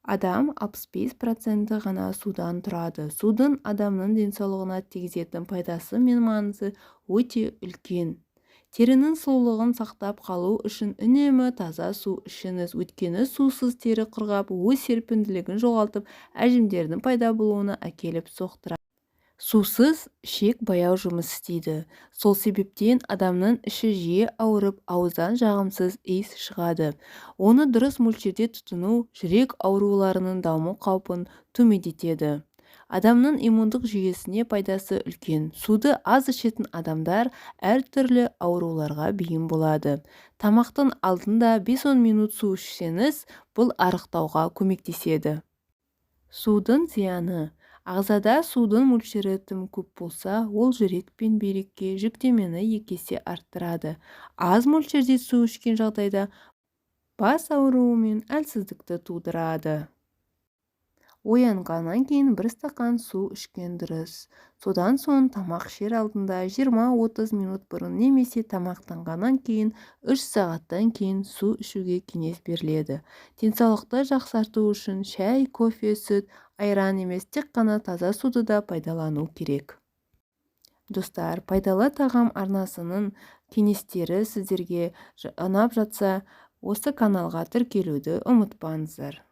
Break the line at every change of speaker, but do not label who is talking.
Адам 65% ғана судан тұрады. Судың адамның денсаулығына тигізетін пайдасы мен маңызы өте үлкен. Терінің сұлулығын сақтап қалу үшін үнемі таза су ішіңіз. Өйткені сусыз тері құрғап, өз серпімділігін жоғалтып, әжімдердің пайда болуына әкеліп соқтырады. Сусыз ішек баяу жұмыс істейді. Сол себептен адамның іші жиі ауырып, ауыздан жағымсыз иіс шығады. Оны дұрыс мөлшерде тұтыну жүрек ауруларының даму қаупін төмендетеді. Адамның иммундық жүйесіне пайдасы үлкен. Суды аз ішетін адамдар әртүрлі ауруларға бейім болады. Тамақтың алдында 5-10 минут су ішсеңіз, бұл арықтауға көмектеседі. Судың зияны. Ағзада судың мөлшері тым көп болса, ол жүрек пен бүйрекке жүктемені 2 есе арттырады. Аз мөлшерде су ішкен жағдайда бас ауруы мен әлсіздікті тудырады. Оянғаннан кейін бір стақан су ішкен дұрыс. Содан соң тамақ ішер алдында 20-30 минут бұрын немесе тамақтанғаннан кейін 3 сағаттан кейін су ішуге кеңес беріледі. Денсаулықты жақсарту үшін шай, кофе, сүт, айран емес, тек қана таза суды да пайдалану керек. Достар, «Пайдалы тағам» арнасының кеңестері сіздерге ұнап жатса, осы каналға тіркелуді ұмытпаңыздар.